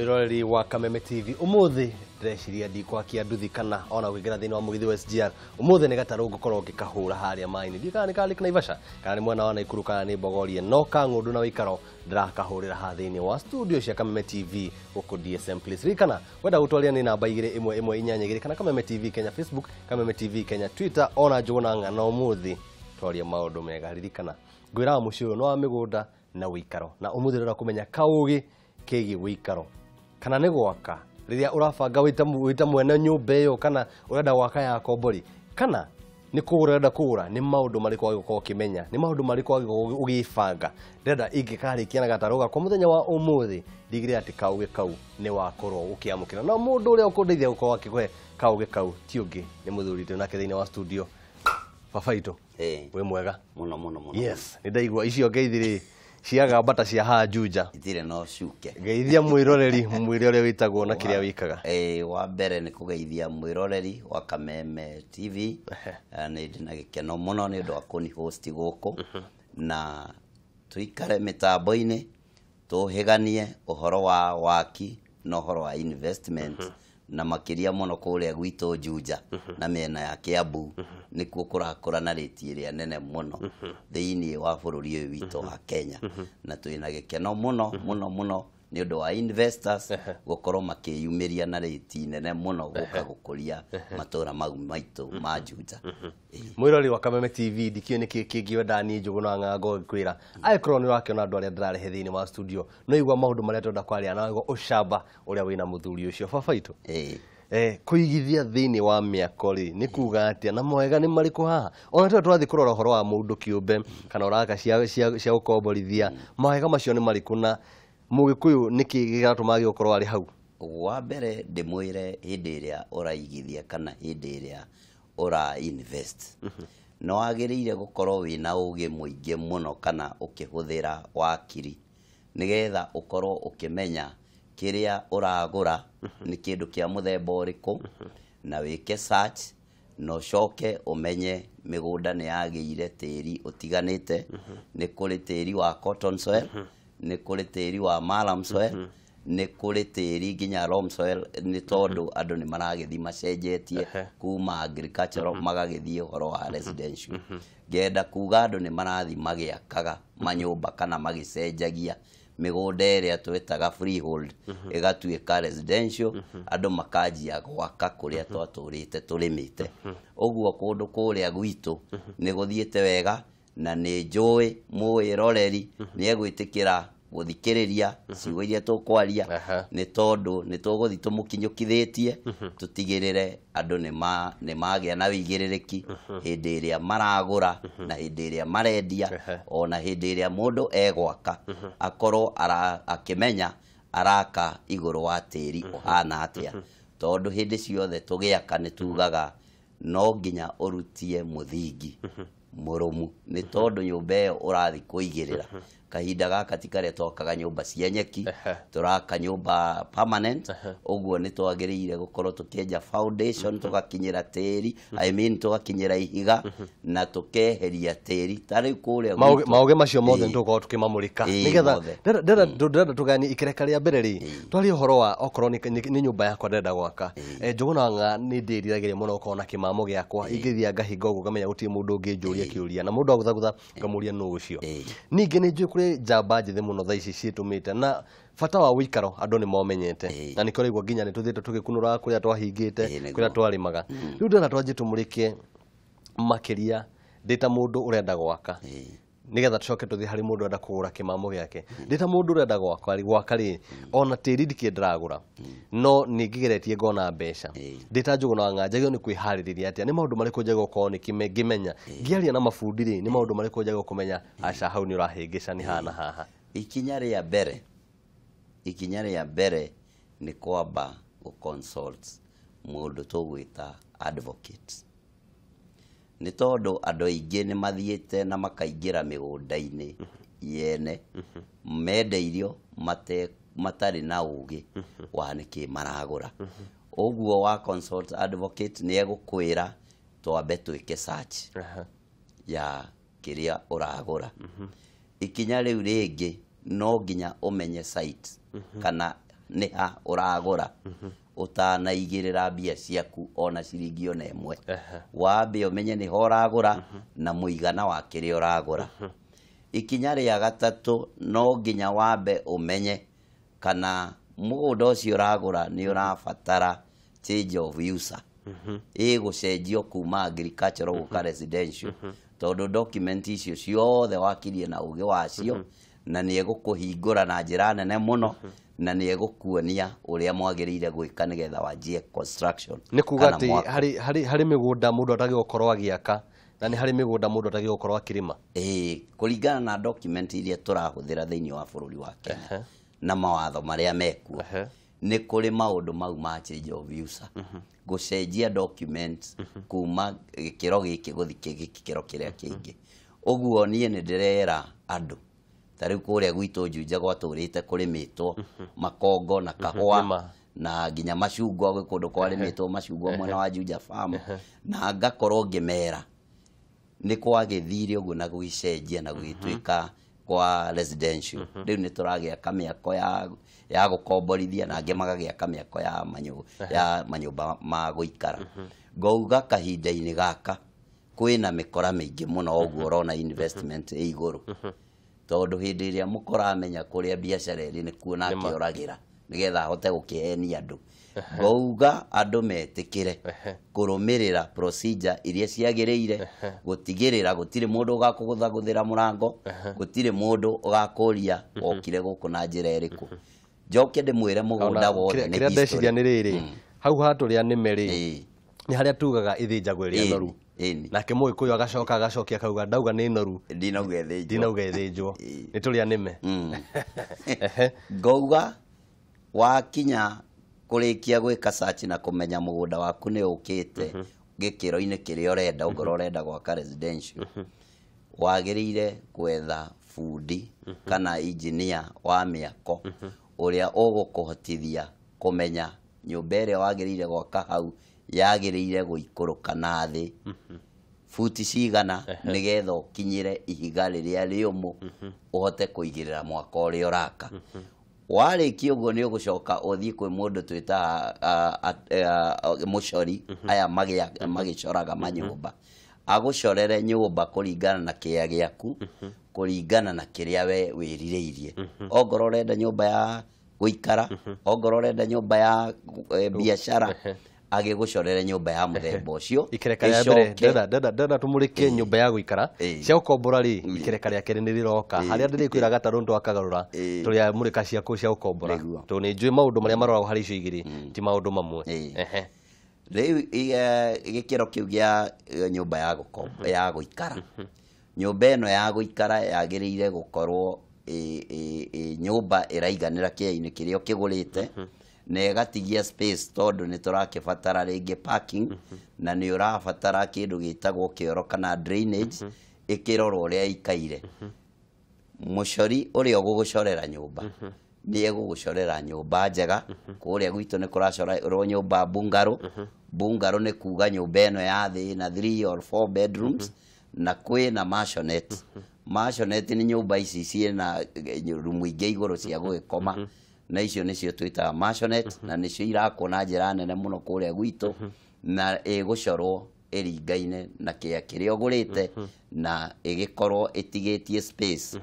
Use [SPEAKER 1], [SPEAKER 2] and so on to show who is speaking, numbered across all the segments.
[SPEAKER 1] Mwiroreri wa Kameme TV, umuthi ndĩreciria ndikwakia nduthi kana ona gwĩkĩra thĩinĩ wa mũgithi wa SGR. Umuthi nĩ gatarũ ngũkorwo ngĩkahũra harĩa maĩ-inĩ, ndiũ kana nĩ ka Lake Naivasha kana nĩ mwena wa Naikuru kana nĩ Bogoria, no kang'ũndũ na wĩikaro ndĩrakahũrĩra haha thĩinĩ wa studio cia Kameme TV gũkũ DSM Place. Ririkana wenda gũtwaria nĩ namba 21182 kana Kameme TV Kenya Facebook, Kameme TV Kenya Twitter, ona Njũgũna Ng'ano. Ũmũthĩ twaria maũndũ mega. Ririkana ngwĩraga mũciĩ ũyũ nĩ wa mĩgũnda na wĩikaro, na ũmũthĩ ndĩrenda kũmenya kaũgĩ kĩgiĩ wĩikaro kana nĩ gwaka rĩrĩa ũrabanga wĩta mwene nyũmba ĩyo, kana ũrenda gwaka ya kombori, kana nĩ kũgũra ũrenda kũgũra, nĩ maũndũ marĩkũ wagĩrĩirwo gũkorwo ũkĩmenya, nĩ maũndũ marĩkũ wagĩrĩirwo ũgĩbanga. Ndĩrenda ingĩkarĩkia na gatarũ gakwa mũthenya wa ũmũthĩ ndigĩrĩre atĩ kaũgĩ kau nĩ wakorwo ũkĩamũkĩra, na mũndũ ũrĩa ũkũndeithia gũkorwo akĩkũhe kaũgĩ kau ti ũngĩ nĩ mũthuri twĩ nake thĩinĩ wa studio, baba itũ. Wĩ mwega?
[SPEAKER 2] Muno muno muno.
[SPEAKER 1] Yes, nĩ ndaigua icio ngeithi rĩ ciaga mbata cia haha Juja.
[SPEAKER 2] Itirĩ no cuke.
[SPEAKER 1] Ngeithia mwĩroreri, mwĩre ũrĩa wĩtagwo na kĩrĩa wĩkaga.
[SPEAKER 2] Wa mbere nĩ kũgeithia mwĩroreri wa Kameme TV. Nĩ ndĩ na gĩkeno mũno nĩ ũndũ wa kũni host gũkũ, na tũikare mĩtambo-inĩ tũhĩganie ũhoro wa waki na ũhoro wa investment, na makĩria mũno kũrĩa gwitũ Juja na mĩena ya Kiambu nĩkuo kũrakũra na rĩti ĩrĩa nene mũno thĩinĩ wa bũrũri ũyũ witũ wa Kenya, na twĩna gĩkeno mũno mũno mũno nĩ ũndũ wa investors gũkorwo makĩyumĩria na rĩti nene mũno gũka gũkũria matũra mau maitũ ma Juja.
[SPEAKER 1] Mwĩroreri wa Kameme TV, ndikĩũĩ nĩkĩ kĩngĩ wenda niĩ Njũgũna Ng'ang'a ngwĩra, angĩkorwo nĩ ũrakĩona andũ arĩa ndĩrarehe thĩinĩ wa studio, no igua maũndũ marĩa tũrenda kwaria, na igua ũcamba ũrĩa wĩna mũthuri ũcio baba itũ. Kũigithia thĩinĩ wa mĩako rĩ nĩ kuga atĩa, na mawega nĩ marĩkũ haha? Ona tũrĩa tũrathiĩ kũrora ũhoro wa mũndũ kĩũmbe kana ũraka cia gũkomborithia, mawega macio nĩ marĩkũ, na mũgĩkũyũ nĩkĩ gĩratũma gĩgũkorwo arĩ hau?
[SPEAKER 2] Wa mbere ndĩmwĩre hĩndĩ ĩrĩa ũraigithia kana hĩndĩ ĩrĩa ũra invest, nĩ wagĩrĩire gũkorwo wĩna ũgĩ mũingĩ mũno kana ũkĩhũthĩra wakiri, nĩgetha ũkorwo ũkĩmenya kĩrĩa ũragũra nĩ kĩndũ kĩa mũthemba ũrĩkũ, na wĩke search, na ũcoke ũmenye mĩgũnda nĩ yagĩire tĩri ũtiganĩte. Nĩ kũrĩ tĩri wa cotton soil, nĩ kũrĩ tĩri wa murram soil, nĩ kũrĩ tĩri nginya loam soil, nĩ tondũ andũ nĩ maragĩthiĩ macenjetie kuma agricultural magagĩthiĩ ũhoro wa residential. Ngenda kuga andũ nĩ marathiĩ magĩakaga manyũmba kana magĩcenjagia mĩgũnda ĩrĩa twetaga freehold ĩgatuĩka residential, andũ makanjia gwaka kũrĩa twatũrĩte tũrĩmĩte. Ũguo kũndũ kũrĩa gwitũ nĩ gũthiĩte wega, na nĩ njũĩ mwĩroreri nĩ egwĩtĩkĩra gũthikĩrĩria ciugo iria tũkwaria, nĩ tondũ nĩ tũgũthiĩ tũmũkinyũkithĩtie tũtigĩrĩre andũ nĩ magĩa na wĩigĩrĩrĩki hĩndĩ ĩrĩa maragũra na hĩndĩ ĩrĩa marendia, ona hĩndĩ ĩrĩa mũndũ egwaka akorwo akĩmenya araka igũrũ wa tĩri ũhana atĩa, tondũ hĩndĩ ciothe tũgĩaka nĩ tugaga no nginya ũrutie mũthingi mũrũmu, nĩ tondũ nyũmba ĩyo ũrathiĩ kũigĩrĩra kahinda gaka ti karĩa twakaga nyũmba cia nyeki, tũraka nyũmba permanent. Ũguo nĩ twagĩrĩire gũkorwo tũkĩenja foundation, tũgakinyĩra tĩri, I mean tũgakinyĩra ihiga na tũkeheria tĩri ta rĩu kũrĩa gwitũ.
[SPEAKER 1] Maũgĩ macio mothe nĩtũgũkorwo tũkĩmamũrĩka. Nĩgetha
[SPEAKER 2] Mothe.
[SPEAKER 1] Ndĩrenda tũgayanie ikereka rĩa mbere rĩ, twarie ũhoro wa okorwo nĩ nyũmba yakwa ndĩrenda gwaka. Njũgũna Ng'a nĩ ndĩriragĩria mũno gũkorwo na kĩmamo gĩakwa, ingĩthiĩ ngahinga ũguo ngamenya gũtirĩ mũndũ ũngĩnjũria kĩũria, na mũndũ agũthagũtha ngamũria nũ ũcio. Ningĩ nĩ njũĩ kũrĩ njamba njĩthĩ mũno thaa ici ciĩtũmĩte, na bata wa wĩikaro andũ nĩ momenyete, na nĩkĩo ũraigua nginya nĩ tũthiĩte tũgĩkunũraga kũrĩa twahingĩte, kũrĩa twarĩmaga. Rĩu ndĩrenda twanjie tũmũrĩke makĩria ndĩ ta mũndũ ũrenda gwaka, nĩgetha tũcoke tũthiĩ harĩ mũndũ ũrenda kũgũra kĩmamo gĩake. Ndĩ ta mũndũ ũrenda gwaka rĩ, ona tĩri ndikĩĩ ndĩragũra, no nĩ ngĩgeretie ngona mbeca. Ndĩ ta Njũgũna Ng'a njagĩrĩirwo nĩ kwĩharĩrĩria atĩa? Nĩ maũndũ marĩkũ njagĩrĩirwo gũkorwo ngĩmenya? Ngĩaria na mabundi rĩ, nĩ maũndũ marĩkũ njagĩrĩirwo kũmenya? Aca, hau nĩ ũrahĩngĩca, nĩ haha na haha.
[SPEAKER 2] Ikinya rĩa mbere, ikinya rĩa mbere nĩ kwamba gũ consult mũndũ tũgwĩta advocate, nĩ tondũ andũ aingĩ nĩ mathiĩte na makaingĩra mĩgũnda-inĩ yene mendeirio matarĩ na ũgĩ wa nĩkĩ maragũra. Ũguo wa consult advocate nĩ egũkwĩra twambe twĩke search ya kĩrĩa ũragũra. Ikinya rĩu rĩngĩ no nginya ũmenye site kana nĩ ha ũragũra ũtanaigĩrĩra mbia ciaku ona ciringi ona ĩmwe. Wambe ũmenye nĩ ho ũragũra na mũigana wa kĩrĩa ũragũra. Ikinya rĩa gatatũ, no nginya wambe ũmenye kana mũgũnda ũcio ũragũra nĩ ũrabatara change of user, ĩgũcenjio kuma agricultural gũka residential, tondũ document icio ciothe wakirie na ũgĩ wacio, na nĩ egũkũhingũra na njĩra nene mũno, na nĩ egũkuonia ũrĩa mwagĩrĩire gwĩka nĩgetha wanjie construction.
[SPEAKER 1] Nĩ kuga atĩ harĩ mĩgũnda mũndũ atagĩrĩirwo gũkorwo agĩaka, na nĩ harĩ mĩgũnda mũndũ atagĩrĩirwo gũkorwo akĩrĩma.
[SPEAKER 2] Ĩĩ, kũringana na document iria tũrahũthĩra thĩinĩ wa bũrũri wa Kenya na mawatho marĩa mekuo, nĩ kũrĩ maũndũ mau ma change of user, gũcenjia documents kuma gĩkĩro gĩkĩ gũthiĩ gĩkĩro kĩrĩa kĩngĩ. Ũguo niĩ nĩ ndĩrera andũ ta rĩu kũrĩa gwitũ Juja gwatũrĩte kũrĩmĩtwo makongo na kahũa na nginya macungwa, gwĩ kũndũ kwarĩmĩtwo macungwa mwena wa Juja Farm, na ngakorwo ngĩmera nĩ kwagĩthire ũguo na gũgĩcenjia na gũgĩtuĩka kwa residential. Rĩu nĩ tũragĩaka mĩako ya gũkomborithia, na angĩ magagĩaka mĩako ya manyũmba ma gũikara. Ngauga kahinda-inĩ gaka kwĩna mĩkora mĩingĩ mũno, ũguo ũrona investment ĩ igũrũ, tondũ hĩndĩ ĩrĩa mũkora amenya kũrĩa biacara ĩrĩ nĩkuo nake oragĩra nĩgetha ahote gũkĩhenia andũ. Ngauga andũ metĩkĩre kũrũmĩrĩra procedure iria ciagĩrĩire, gũtigĩrĩra gũtirĩ mũndũ ũgakũgũthagũthĩra mũrango, gũtirĩ mũndũ ũgakũria wokire gũkũ na njĩra ĩrĩkũ. Njoke ndĩmwĩre mũgũnda wothe nĩ
[SPEAKER 1] kĩrĩa ndeciria nĩ rĩrĩ, hau hatũrĩa nĩme rĩ, nĩ harĩa tugaga ĩthĩnjagwo ĩrĩa noru, nake mũgĩkũyũ agacoka agacokia akauga ndauga nĩ noru, ndinauga ĩthĩnjwo, nĩ tũrĩa nĩme.
[SPEAKER 2] Ngauga wakinya kũrĩkia gwĩka search na kũmenya mũgũnda waku nĩ ũkĩte gĩkĩro-inĩ kĩrĩa ũrenda, ongorwo ũrenda gwaka residential, wagĩrĩire gwetha bundi kana engineer wa mĩako ũrĩa ũgũkũhotithia kũmenya nyũmba ĩrĩa wagĩrĩire gwaka hau yagĩrĩire gũikũrũka na thĩ buti cigana, nĩgetha ũkinyĩre ihiga rĩrĩa rĩũmũ ũhote kũigĩrĩra mwako ũrĩa ũraka. Warĩkia ũguo nĩ ũgũcoka ũthiĩ kwĩ mũndũ twĩtaga mũcori, aya magĩcoraga manyũmba, agũcorere nyũmba kũringana na kĩea gĩaku, kũringana na kĩrĩa we wĩrirĩirie. Ongorwo ũrenda nyũmba ya gũikara, ongorwo ũrenda nyũmba ya biacara, agĩgũcorere nyũmba ya mũthemba ũcio.
[SPEAKER 1] Ikereka rĩa mbere ndĩrenda tũmũrĩke nyũmba ya gũikara cia gũkombora rĩ, ikereka rĩa kerĩ nĩ rĩroka harĩa ndĩrĩkwĩra gatarũ twakagarũra tũrĩa mũrĩka ciaku cia gũkombora, tondũ nĩ njũĩ maũndũ marĩa maroragwo harĩ icio igĩrĩ ti maũndũ mamwe.
[SPEAKER 2] Rĩu gĩkĩro kĩu gĩa nyũmba ya gũikara, nyũmba ĩno ya gũikara yagĩrĩire gũkorwo nyũmba ĩraiganĩra kĩea-inĩ kĩrĩa ũkĩgũrĩte, na ĩgatigia space, tondũ nĩ tũrakĩbatara rĩngĩ parking, na nĩ ũrabatara kĩndũ gĩtagwo kĩoro kana drainage ĩkĩrorwo ũrĩa ĩikaire. Mũcori ũrĩa ũgũgũcorera nyũmba nĩ egũgũcorera nyũmba njega. Kũrĩa gwitũ nĩ kũracorerwo nyũmba bungalow. Bungalow nĩ kuga nyũmba ĩno ya thĩ na 3 or 4 bedrooms, na kwĩna maisonette. Maisonette nĩ nyũmba ici ciĩna rumu ingĩ igũrũ cia gũgĩkoma, na icio nĩcio twĩtaga maisonette, na nĩcio irakwo na njĩra nene mũno kũrĩa gwitũ, na ĩgũcorwo ĩringaine na kĩea kĩrĩa ũgũrĩte, na ĩgĩkorwo ĩtigĩtie space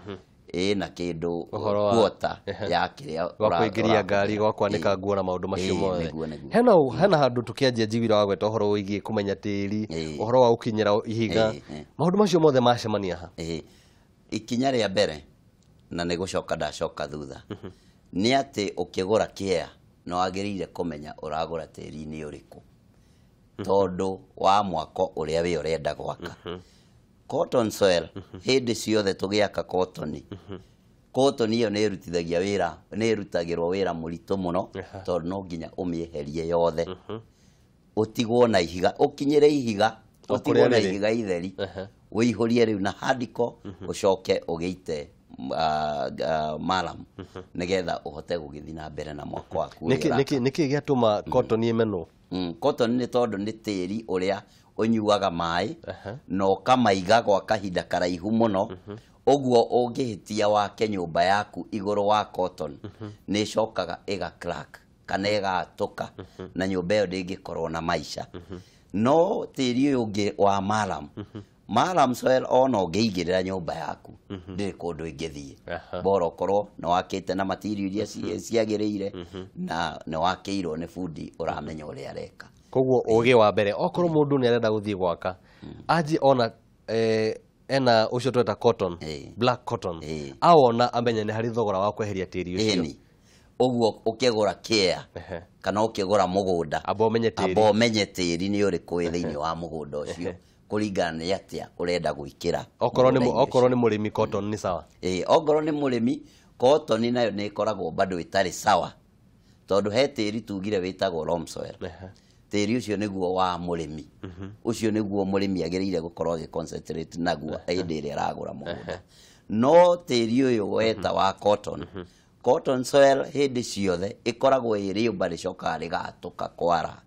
[SPEAKER 2] ĩna kĩndũ quarter ya kĩrĩa
[SPEAKER 1] gwa kũingĩria ngari, gwa kwanĩka nguo na maũndũ macio mothe. Hena handũ tũkĩanjia njiguire wa gweta ũhoro wĩgiĩ kũmenya tĩri, ũhoro wa gũkinyĩra ihiga, maũndũ macio mothe macemania ha?
[SPEAKER 2] Ikinya rĩa mbere, na nĩ gũcoka ndacoka thutha, nĩ atĩ ũkĩgũra kĩea nĩ wagĩrĩire kũmenya ũragũra tĩri-inĩ ũrĩkũ, tondũ wa mwako ũrĩa we ũrenda gwaka. Cotton soil, hĩndĩ ciothe tũgĩaka cotton, cotton ĩyo nĩ ĩrutithagia wĩra, nĩ ĩrutagĩrwo wĩra mũritũ mũno, tondũ no nginya ũmĩeherie yothe, ũtigwo na ihiga, ũkinyĩre ihiga, ũtigwo na ihiga itheri, ũihũrie rĩu na handiko, ũcoke ũgĩite maram, nĩgetha ũhote gũgĩthiĩ na mbere na mwako waku.
[SPEAKER 1] Nĩkĩ gĩatũma cotton ĩmenwo?
[SPEAKER 2] Cotton nĩ tondũ nĩ tĩri ũrĩa ũnyuaga maĩ na ũkamaiga gwa kahinda karaihu mũno, Ũguo ũngĩhĩtia wake nyũmba yaku igũrũ wa cotton, nĩ ĩcokaga ĩga crack kana ĩgatũka, na nyũmba ĩyo ndĩngĩkorwo na maica. No tĩri ũyũ ũngĩ wa maram, maram soil, ona ũngĩigĩrĩra nyũmba yaku ndĩrĩ kũndũ ĩngĩthiĩ. Bora ũkorwo nĩ wakĩte na material iria ciagĩrĩire, na nĩ wakĩirwo nĩ bundi ũramenya ũrĩa areka.
[SPEAKER 1] Koguo ũgĩ wa mbere, okorwo mũndũ nĩ arenda gũthiĩ gwaka, anjie ona ena ũcio tweta cotton, black cotton, awona amenye nĩ harĩ thogora wa kweheria tĩri ũcio.
[SPEAKER 2] Ĩni, ũguo ũkĩgũra kĩa kana ũkĩgũra mũgũnda,
[SPEAKER 1] amba ũmenye tĩri.
[SPEAKER 2] Amba ũmenye tĩri nĩ ũrĩkũ wĩ thĩinĩ wa mũgũnda ũcio, kũringana nĩ atĩa ũrenda gwĩkĩra
[SPEAKER 1] Okorwo nĩ
[SPEAKER 2] mũgũnda-inĩ.
[SPEAKER 1] Okorwo nĩ mũrĩmi, cotton nĩ sawa.
[SPEAKER 2] Ĩĩ, ongorwo nĩ mũrĩmi, cotton nayo nĩ ĩkoragwo bado ĩtarĩ sawa, tondũ he tĩri tugire wĩtagwo loam soil. Tĩri ũcio nĩguo wa mũrĩmi, ũcio nĩguo mũrĩmi agĩrĩire gũkorwo agĩ concentrate naguo hĩndĩ ĩrĩa aragũra mũgũnda. No tĩri ũyũ weta wa cotton, cotton soil, hĩndĩ ciothe ĩkoragwo ĩ rĩũmba rĩcokaga rĩgatũka kwara,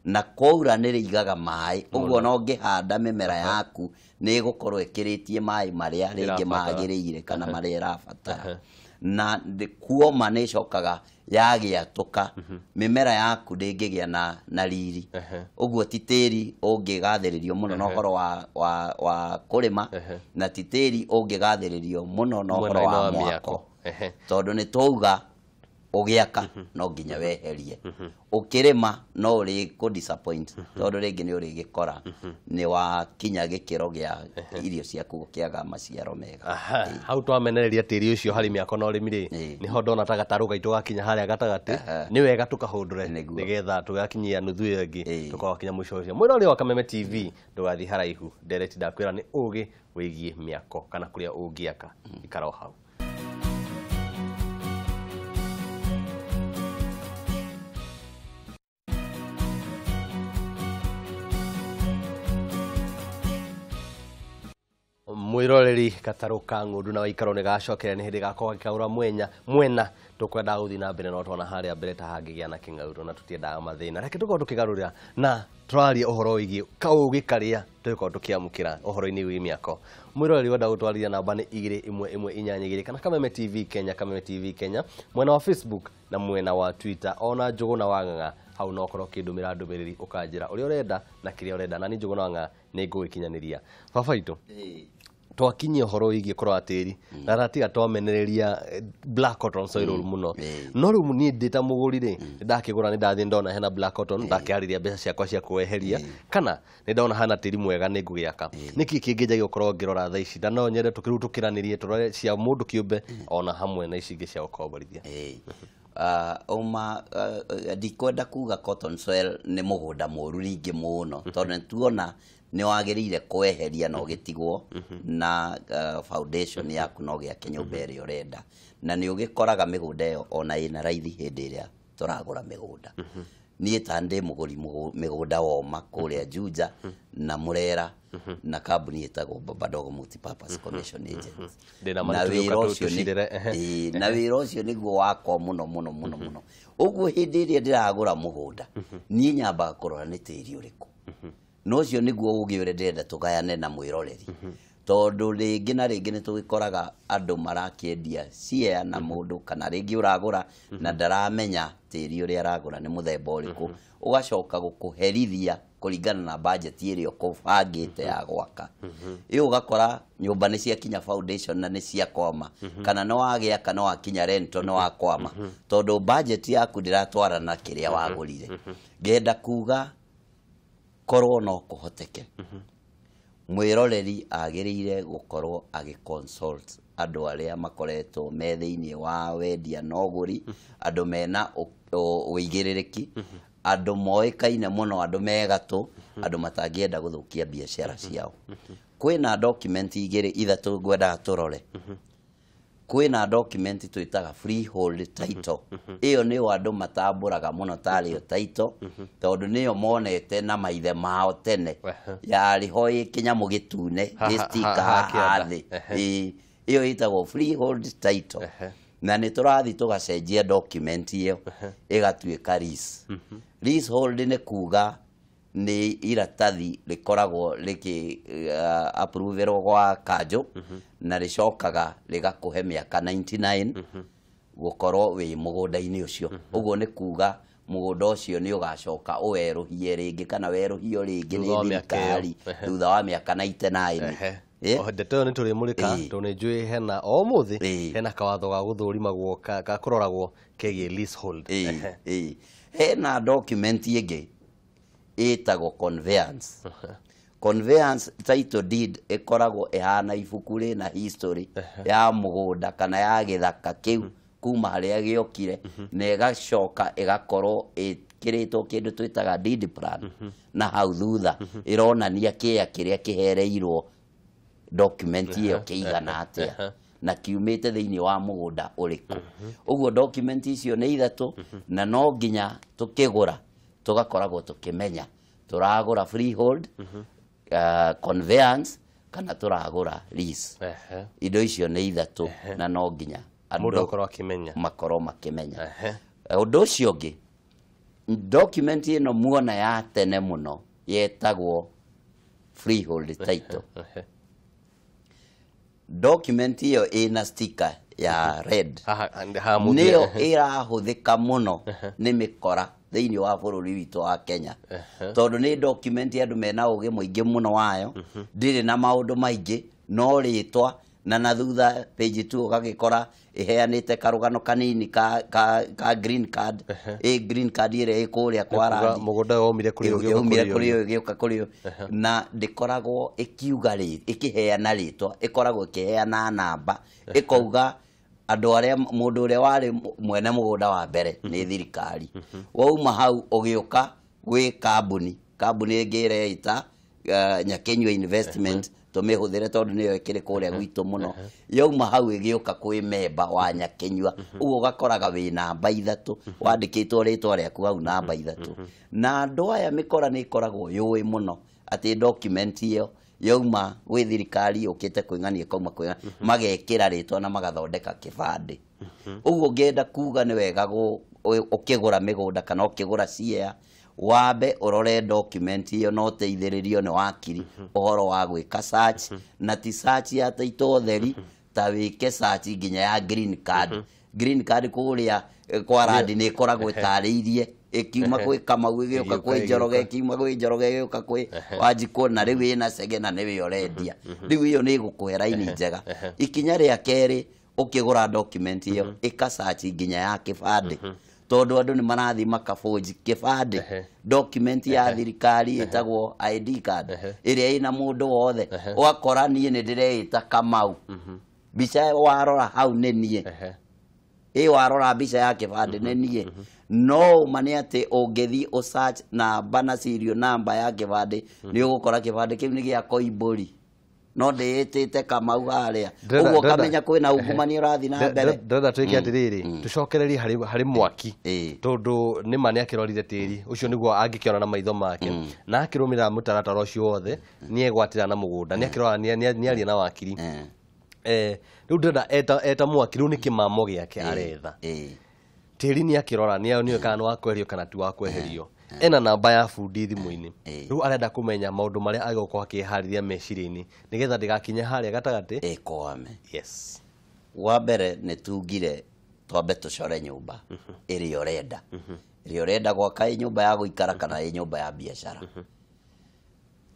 [SPEAKER 2] na kwaura nĩ rĩigaga maĩ. Ũguo no ũngĩhanda mĩmera yaku nĩ ĩgũkorwo ĩkĩrĩtie maĩ marĩa rĩngĩ
[SPEAKER 1] ĩrabatara.
[SPEAKER 2] Magĩrĩire kana marĩa ĩrabatara, na kuoma nĩ ĩcokaga yagĩatũka, mĩmera yaku ndĩngĩgĩa na riri. Ũguo ti tĩri ũngĩgathĩrĩrio mũno na ũhoro wa kũrĩma, na ti tĩri ũngĩgathĩrĩrio mũno na ũhoro
[SPEAKER 1] mwena-inĩ
[SPEAKER 2] wa
[SPEAKER 1] wa
[SPEAKER 2] mwako.
[SPEAKER 1] mĩako.
[SPEAKER 2] Tondũ nĩ twauga ũgĩaka no nginya weherie, ũkĩrĩma no ũrĩ kũ disappoint, tondũ rĩngĩ nĩ ũrĩgĩkora nĩ wakinya gĩkĩro gĩa irio ciaku gũkĩaga maciaro mega.
[SPEAKER 1] Aha, hau twamenereria tĩri ũcio harĩ mĩako na ũrĩmi rĩ, nĩho ndona ta gatarũ gaitũ gakinya harĩa gatagatĩ. Nĩ wega tũkahũndũre nĩgetha tũgakinyia nuthu ĩyo ĩngĩ, tũkawakinya mũico ũcio. Mwĩrori wa Kameme TV, ndũgathiĩ haraihu, ndereti ndakwĩra nĩ ũgĩ wĩgiĩ mĩako kana kũrĩa ũngĩaka. Ikara o hau. Mwiroreri, gatarũ ka ng'ũndũ na waikaro nĩ gacokera, nĩ hĩndĩ gakorwo gakĩgaũra mwenya mwena tũkwendaga gũthiĩ na mbere, no twona harĩa mbere ta hangĩgĩa na kĩng'aurũ na tũtiendaga mathĩna. Reke tũkorwo tũkĩgarũrĩra na tũraria ũhoro wĩgiĩ kaũgĩ karĩa tũgĩkorwo tũkĩamũkĩra ũhoro-inĩ wĩgiĩ mĩako. Mwĩroreri, wenda gũtwarĩria, namba nĩ 21182, kana Kameme TV Kenya, Kameme TV Kenya mwena wa Facebook na mwena wa Twitter, ona Njũgũna wa Ng'ang'a hau no ũkorwo ũkĩndũmĩra ndũmĩrĩri, ũkanjĩra ũrĩa ũrenda na kĩrĩa ũrenda, na niĩ Njũgũna wa Ng'ang'a nĩ ngũgĩkinyanĩria. Baba witũ, twakinyia ũhoro wĩgiĩ kũrora tĩri na ratiga twamenereria black cotton soil ũru mũno. No rĩu niĩ ndĩ ta mũgũri rĩ, ndakĩgũra, nĩ ndathiĩ ndona hena black cotton, ndakĩharĩria mbeca ciakwa cia kweheria, kana nĩ ndona hana tĩri mwega, nĩ ngũgĩaka, nĩkĩ kĩngĩ njagĩrĩirwo gũkorwo ngĩrora thaa ici? Na no nyende tũkĩrĩu tũkĩranĩrie, tũrore cia mũndũ kĩũmbe ona hamwe na ici ingĩ cia gũkomborithia.
[SPEAKER 2] Ĩĩ. Uma ndikwenda kuga cotton soil nĩ mũgũnda mũru rĩngĩ mũno, tondũ nĩ tuona nĩ wagĩrĩire kweheria na ũgĩtigwo na foundation yaku na ũgĩake nyũmba ĩrĩa ũrenda, na nĩ ũgĩkoraga mĩgũnda ĩyo ona ĩna raithi hĩndĩ ĩrĩa tũragũra mĩgũnda. Niĩ ta ndĩ mũgũri mĩgũnda woma kũrĩa Juja na Murera na kambuni ĩtagwo Babadogo Multipurpose Commission Agents.
[SPEAKER 1] Ndĩna ma
[SPEAKER 2] Na
[SPEAKER 1] nĩtũgĩũka
[SPEAKER 2] wĩra ũcio
[SPEAKER 1] tũcirĩre, ehe.
[SPEAKER 2] Ĩĩ, na wĩra ũcio nĩguo wakwa mũno mũno mũno mũno. Ũguo hĩndĩ ĩrĩa ndĩragũra mũgũnda, niĩ nyambaga kũrora nĩ tĩri ũrĩkũ, na ũcio nĩguo ũgĩ ũrĩa ndĩrenda tũgayane na mwĩroreri, tondũ rĩngĩ na rĩngĩ nĩ tũgĩkoraga andũ marakĩendia share na mũndũ, kana rĩngĩ ũragũra na ndaramenya tĩri ũrĩa aragũra nĩ mũthemba ũrĩkũ, ũgacoka gũkũherithia kũringana na budget ĩrĩa ũkũbangĩte ya gwaka. Ĩyo ũgakora nyũmba nĩ ciakinya foundation na nĩ ciakwama, kana nĩ wagĩaka nĩ wakinya rental nĩ wakwama, tondũ budget yaku ndĩratwarana na kĩrĩa wagũrire. Ngenda kuga korwo no kũhoteke, mwĩroreri agĩrĩire gũkorwo agĩ consult andũ arĩa makoretwo me thĩinĩ wa wendia na ũgũri, andũ mena ũigĩrĩrĩki, andũ moĩkaine mũno, andũ me gatũ, andũ matangĩenda gũthũkia biacara ciao. Kwĩna document igĩrĩ ithatũ ngwendaga tũrore. Kwĩna document twĩtaga freehold title. Ĩyo nĩyo andũ matambũraga mũno tarĩyo title, tondũ nĩyo monete na maithe mao tene, yarĩ ho ĩ kĩnyamũ gĩtune gĩ sticker
[SPEAKER 1] haha
[SPEAKER 2] haha
[SPEAKER 1] kĩanda.
[SPEAKER 2] Thĩ. Ĩĩ, ĩyo ĩtagwo freehold title, na nĩ tũrathiĩ tũgacenjia document ĩyo ĩgatuĩka lease. Leasehold nĩ kuga nĩ iratathi rĩkoragwo rĩkĩ approverwo gwa kanjũ. Na rĩcokaga rĩgakũhe mĩaka 99 gũkorwo wĩ mũgũnda-inĩ ũcio. Ũguo nĩ kuga mũgũnda ũcio nĩ ũgacoka ũwerũhie rĩngĩ kana werũhio rĩngĩ
[SPEAKER 1] Thutha wa
[SPEAKER 2] nĩ
[SPEAKER 1] mĩaka ĩyo.
[SPEAKER 2] thirikari thutha wa mĩaka 99.
[SPEAKER 1] O ndeto ĩyo nĩ tũrĩmũrĩka tondũ nĩ njũĩ hena o ũmũthĩ hena kawatho ga gũthũrimagwo ga kũroragwo kegiĩ leasehold.
[SPEAKER 2] Hena document ĩngĩ ĩtagwo conveyance. Conveyance title deed ĩkoragwo ĩhana ibuku rĩna history ya mũgũnda kana ya gĩthaka kĩu kuma harĩa gĩokire, na ĩgacoka ĩgakorwo ĩkĩrĩtwo kĩndũ twĩtaga deed plan, na hau thutha ĩronania kĩea kĩrĩa kĩhereirwo document ĩyo kĩigana atĩa na kiumĩte thĩinĩ wa mũgũnda ũrĩkũ. Ũguo document icio nĩ ithatũ, na no nginya tũkĩgũra tũgakoragwo tũkĩmenya tũragũra freehold, conveyance kana tũragũra lease. Indo icio nĩ ithatũ na no nginya
[SPEAKER 1] Mũndũ
[SPEAKER 2] andũ
[SPEAKER 1] akorwo akĩmenya.
[SPEAKER 2] makorwo makĩmenya. Ũndũ ũcio ũngĩ, document ĩno muona ya tene mũno yetagwo freehold title. Document ĩyo ĩna sticker ya red
[SPEAKER 1] Haha haha mũthia.
[SPEAKER 2] nĩyo ĩrahũthĩka mũno nĩ mĩkora thĩinĩ wa bũrũri witũ wa Kenya, tondũ nĩ document andũ mena ũgĩ mũingĩ mũno wayo, ndĩrĩ na maũndũ maingĩ no rĩtwa na thutha page 2 ũgagĩkora ĩheanĩte karũgano kanini ka green card, ĩ green card ĩrĩa ĩ kũrĩa kwa
[SPEAKER 1] Kuga
[SPEAKER 2] randi
[SPEAKER 1] mũgũnda ũyũ waumire kũrĩ ũyũ, ũgĩũka
[SPEAKER 2] yaumire
[SPEAKER 1] kũrĩ
[SPEAKER 2] kũrĩ
[SPEAKER 1] ũyũ.
[SPEAKER 2] ũyũ ĩgĩũka kũrĩ ũyũ, na ndĩkoragwo ĩkiuga ĩkĩheana rĩtwa, ĩkoragwo ĩkĩheana namba, ĩkauga andũ arĩa mũndũ ũrĩa warĩ mwene mũgũnda wa mbere nĩ thirikari. Wauma hau ũgĩũka gwĩ kambuni, kambuni ĩngĩ ĩreĩta Nyakinyua Investment, tũmĩhũthĩre tondũ nĩyo ĩkĩrĩ kũrĩa gwitũ mũno. Yauma hau ĩgĩũka kwĩ memba wa Nyakinyua, ũguo ũgakoraga wĩ namba ithatũ, wandĩkĩtwo rĩtwa rĩaku hau namba ithatũ. Na andũ aya mĩkora nĩ ĩkoragwo yũĩ mũno atĩ document ĩyo yauma gwĩ thirikari yũkĩte kwĩng'ania ĩkauma kwĩng'ania, magekĩra rĩtwa na magathondeka kĩbandĩ. Ũguo ngĩenda kuga nĩ wega ũkĩgũra mĩgũnda kana ũkĩgũra share, wambe ũrore document ĩyo na ũteithĩrĩrio nĩ wakiri ũhoro wa gwĩka search, na ti search ya title theri, ta wĩke search nginya ya green card. Green card kũrĩa kwa randi nĩ ĩkoragwo ĩtarĩirie ĩkiuma kwĩ Kamau ĩgĩũka kwĩ Njoroge, ĩkiuma kwĩ Njoroge ĩgĩũka kwĩ Wanjikũ, na rĩu ĩna Chege na nĩwe ũrendia. Rĩu ĩyo nĩ ĩgũkũhe raini njega. Ikinya rĩa kerĩ, ũkĩgũra document ĩyo ĩka search nginya ya kĩbandĩ, tondũ andũ nĩ marathiĩ makabũnji kĩbandĩ, document ya thirikari ĩtagwo ID card ĩrĩa ĩna mũndũ wothe, ũgakora niĩ nĩ ndĩreĩta Kamau, mbica warora hau nĩ niĩ, ĩ warora mbica ya kĩbandĩ nĩ niĩ, no ũma nĩ atĩ ũngĩthiĩ ũ search namba na serial namba ya kĩbandĩ nĩ ũgũkora kĩbandĩ kĩu nĩ gĩa Koimbũri, no ndĩĩtĩte Kamau harĩa. Ũguo ũkamenya kwĩna ungumania ũrathiĩ na mbere.
[SPEAKER 1] Ndĩrenda twĩke atĩrĩrĩ, tũcokererie harĩ mwaki, tondũ nĩ ma nĩ akĩrorire tĩri ũcio nĩguo angĩkĩona na maitho make, na akĩrũmĩrĩra mũtaratara ũcio wothe nĩ egwatĩra na mũgũnda, nĩ akĩrora nĩ aria na wakiri. Rĩu ndĩrenda eta mwaki, rĩu nĩ kĩmamo gĩake aretha. Tĩri nĩ akĩrora nĩ kana nĩ wa kweherio kana ti wa kweherio. Ena namba ya bundi thimũ-inĩ, rĩu arenda kũmenya maũndũ marĩa agĩgũkorwo akĩharĩria meciria-inĩ nĩgetha ndĩgakinye harĩa gatagatĩ
[SPEAKER 2] ĩkwame.
[SPEAKER 1] Yes.
[SPEAKER 2] Wa mbere nĩ tugire twambe tũcore nyũmba ĩrĩa ũrenda, ĩrĩa ũrenda gwaka, ĩ nyũmba ya gũikara kana ĩ nyũmba ya biacara.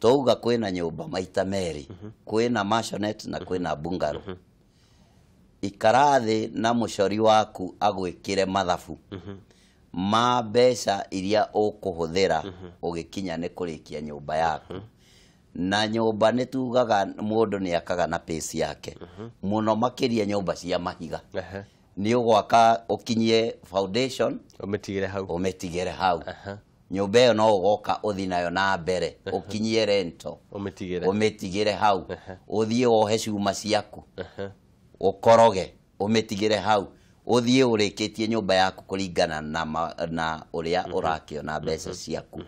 [SPEAKER 2] Twauga kwĩna nyũmba maita merĩ, kwĩna maisonette na kwĩna bungalow. Ikara thĩ na mũcori waku agwĩkĩre mathabu ma mbeca iria ũkũhũthĩra ũgĩkinya nĩ kũrĩkia nyũmba yaku. Na nyũmba nĩ tugaga mũndũ nĩ akaga na pace yake, mũno makĩria nyũmba cia mahiga. Nĩ ũgwaka ũkinyie foundation,
[SPEAKER 1] ũmĩtigĩre hau,
[SPEAKER 2] ũmĩtigĩre hau. Nyũmba ĩyo no ũgoka ũthi nayo na mbere ũkinyie rento,
[SPEAKER 1] ũmĩtigĩre,
[SPEAKER 2] ũmĩtigĩre hau, ũthiĩ wohe cuma ciaku, ũkoroge, ũmĩtigĩre hau, ũthiĩ ũrĩkĩtie nyũmba yaku kũringana na ũrĩa ũrakĩona mbeca ciaku.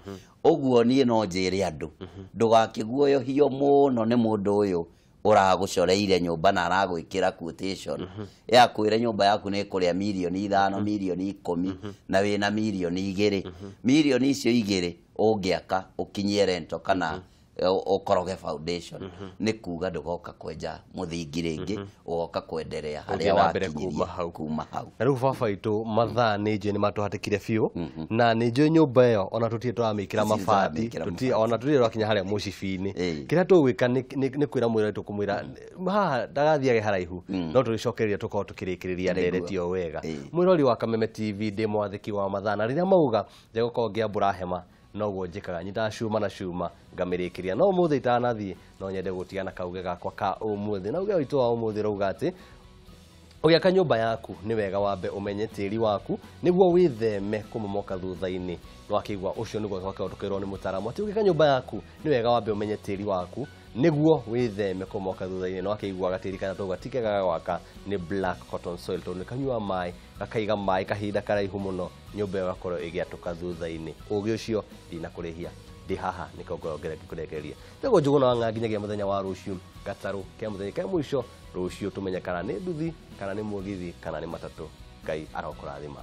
[SPEAKER 2] Ũguo niĩ no njĩre andũ ndũgakĩguoyohio mũno nĩ mũndũ ũyũ ũragũcoreire nyũmba na aragwĩkĩra quotation yakwĩre nyũmba yaku nĩ ĩkũrĩa mirioni 5, mirioni 10, na wĩna mirioni 2. Mirioni icio 2 ũngĩaka ũkinyie rento kana Ũkoroge foundation nĩ kuga ndũgoka kwenja mũthingi rĩngĩ, ũgoka kwenderea harĩa
[SPEAKER 1] Ũthiĩ na mbere
[SPEAKER 2] wakinyirie
[SPEAKER 1] kuma hau.
[SPEAKER 2] Kuma hau.
[SPEAKER 1] Na rĩu baba witũ, mathaa nĩ njũĩ nĩ matũhatĩkire biũ, na nĩ njũĩ nyũmba ĩyo ona tũtirĩ tũramĩkĩra
[SPEAKER 2] Tũtirĩ
[SPEAKER 1] mabati,
[SPEAKER 2] tũramĩkĩra.
[SPEAKER 1] Tũtirĩ ona tũtirĩ twakinya harĩa mũcibi-inĩ.
[SPEAKER 2] Ĩĩ.
[SPEAKER 1] Kĩrĩa tũgwĩka nĩ kwĩra mwĩra witũ, kũmwĩra haha ndagathiage haraihu, no tũgĩcokereria tũkorwo tũkĩrĩkĩrĩria
[SPEAKER 2] Nĩguo.
[SPEAKER 1] ndereti ĩyo wega.
[SPEAKER 2] Ĩĩ.
[SPEAKER 1] Mwĩrori wa Kameme TV, ndĩ mwathĩki wa mathaa, na rĩrĩa mauga ndegũkorwo ngĩambũra hema, noguo njĩkaga, nyitaga cuma na cuma ngamĩrĩkĩria. No ũmũthĩ itanathiĩ, no nyende gũtigana kauge gakwa ka ũmũthĩ, na uge witũ wa ũmũthĩ rauga atĩ ũgĩaka nyũmba yaku nĩ wega wambe ũmenye tĩri waku nĩguo wĩtheme kũmomoka thutha-inĩ. Nĩwakĩigua ũcio nĩguo twakorwo tũkĩrwo nĩ mũtaaramu atĩ ũgĩaka nyũmba yaku nĩ wega wambe ũmenye tĩri waku nĩguo wĩtheme kũmomoka thutha-inĩ. Nĩwakĩigua gatĩri kana tauga ti kega ga gwaka nĩ black cotton soil, tondũ nĩ kanyua maĩ, gakaiga maĩ kahinda karaihu mũno, nyũmba ĩyo ĩgakorwo ĩgĩatũka thutha-inĩ. Ũgĩ ũcio ndinakũrĩhia, ndĩ haha nĩkĩo ngorwo ngĩkũrekereria. Tiguo Njũgũna wa Ng'a nginyagia mũthenya wa rũciũ, gatarũ ke mũthenya ke mũico rũciũ, tũmenye kana nĩ nduthi, kana nĩ mũgithi, kana nĩ matatũ. Ngai arokũrathima.